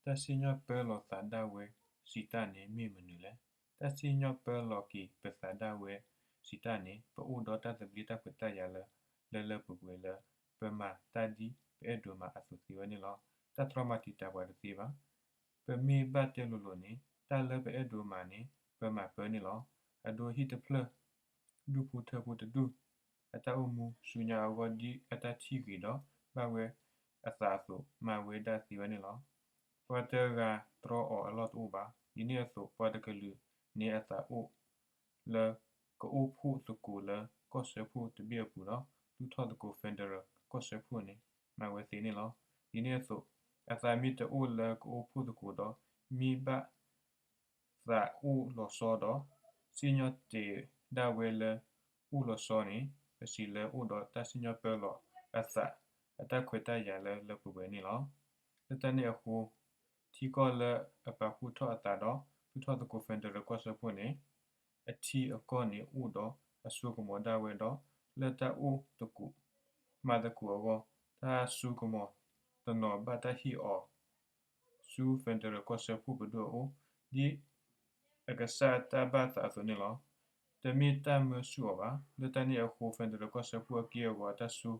တၢ်စံၣ်ညီၣ်ပၢလီၤသးဒၣ်ဝဲစံးတၢ်န့ၣ်မ့ၢ်မနုၤလဲၣ်. တၢ်စံၣ်ညီၣ်ပၢလီၤက့ၤပသးဒၣ်ဝဲစံးတၢ်န့ၣ် ပအိၣ်ဒီးတၢ်သဘျ့တၢ်ခွဲးတၢ်ယာ်လၢ လၢလၢပှဲၤပှဲၤလၢ ပမၤတၢ်ဒ်ပအဲၣ်ဒိးမၤအသိးသ့ဝဲန့ၣ်လီၤ. တၢ်တြီမၤတံာ်တာ်ပှၤတသ့ဘၣ်. ပမ့ၢ်ဘၣ်တဲလိၤလိၤန့ၣ် တၢ်လၢပအဲၣ်ဒိးမၤန့ၣ် ပမၤပၢန့ၣ်လီၤ. အဒိဟံၣ်တဖျၢၣ် ဒူၣ်ဖိထၢဖိတဒူၣ် အတၢ်အိၣ်မူဆူညါအဂီၢ် ဒ်အတၢ်ထံၣ်ဂ့ၤဒီးဘၣ်ဝဲအသးအသိး မၤဝဲဒၣ်သ့ဝဲန့ၣ်လီၤ. ပှၤတဂၤတြီအီၤအလီၢ်တအိၣ်ဘၣ်. ဒ်န့ၣ်အသိး ပှၤတကလုာ်န့ၣ်အသးအိၣ်လၢ ကအိၣ်ဖှိၣ်သကိးလၢကီၢ်စၢဖှိၣ်တဘ့ၣ်အပူၤဒီး သူၣ်ထီၣ်သကိး federal ကီၢ်စၢဖှိၣ်န့ၣ် မၤဝဲသ့န့ၣ်လီၤ. ဒ်န့ၣ်အသိး အသးမ့ၢ်တအိၣ်လၢကအိၣ်ဖှိၣ်သကိးဒီး မ့ၢ်ဘၣ် သးအိၣ်လီၤဆီဒီး စံၣ်ညီၣ်တဲာ်ဒၣ်ဝဲလၢအိၣ်လီၤဆီန့ၣ် ပစံးလၢအိၣ်ဒီးတၢ်စံၣ်ညီၣ်ပၢလီၤအသး အတၢ်ခွဲးတၢ်ယာ်လၢလၢပှဲၤပှဲၤန့ၣ်လီၤ. လၢတၢ်န့ၣ်အဃိ ထံကီၢ်လၢအပာ်ဖှိၣ်ထီၣ်အသးဒီး သူၣ်ထီၣ်သကိး federal ကီၢ်စၢဖှိၣ်န့ၣ် အထံအကီၢ်န့ၣ်အိၣ်ဒီးအစိကမီၤဒၣ်ဝဲဒီး လၢတၢ်အိၣ်သကိး မၤသကိးအဂီၢ် တၢ်စိကမီၤတနီၤဘၣ်တၢ်ဟ့ၣ်အီၤ ဆူ federal ကီၢ်စၢဖှိၣ်ပဒိၣ်အအိၣ် ဒ်အကစၢ်တၢ်ဘၣ်သးအသိးန့ၣ်လီၤ. တမ့ၢ်တၢ်မၢဆူၣ်အီၤဘၣ်. လၢတၢ်န့ၣ်အဃိ federal ကီၢ်စၢဖှိၣ်အက့ၢ်အဂီၤအတၢ်စိ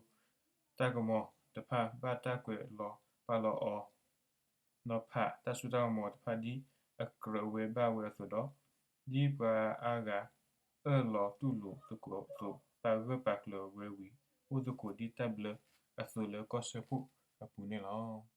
တၢ်ကမီၤတဖၣ် ဘၣ်တၢ်ကွဲးလီၤပာ်လီၤအီၤ နီၤဖးတၢ်စိတၢ်ကမီၤတဖၣ်ဒ်အကြၢးဝဲဘၣ်ဝဲအသိးဒီး ဒ်ပှၤအါဂၤအၢၣ်လီၤတူၢ်လိာ်သကိးအသိး ပာ်ဂၢၢ်ပာ်ကျၢၤဝဲဝံၤ အိၣ်သကိးဒ်တၢ်ဘျၢအသိးလၢကီၢ်စၢဖှိၣ်အပူၤန့ၣ်လီၤ.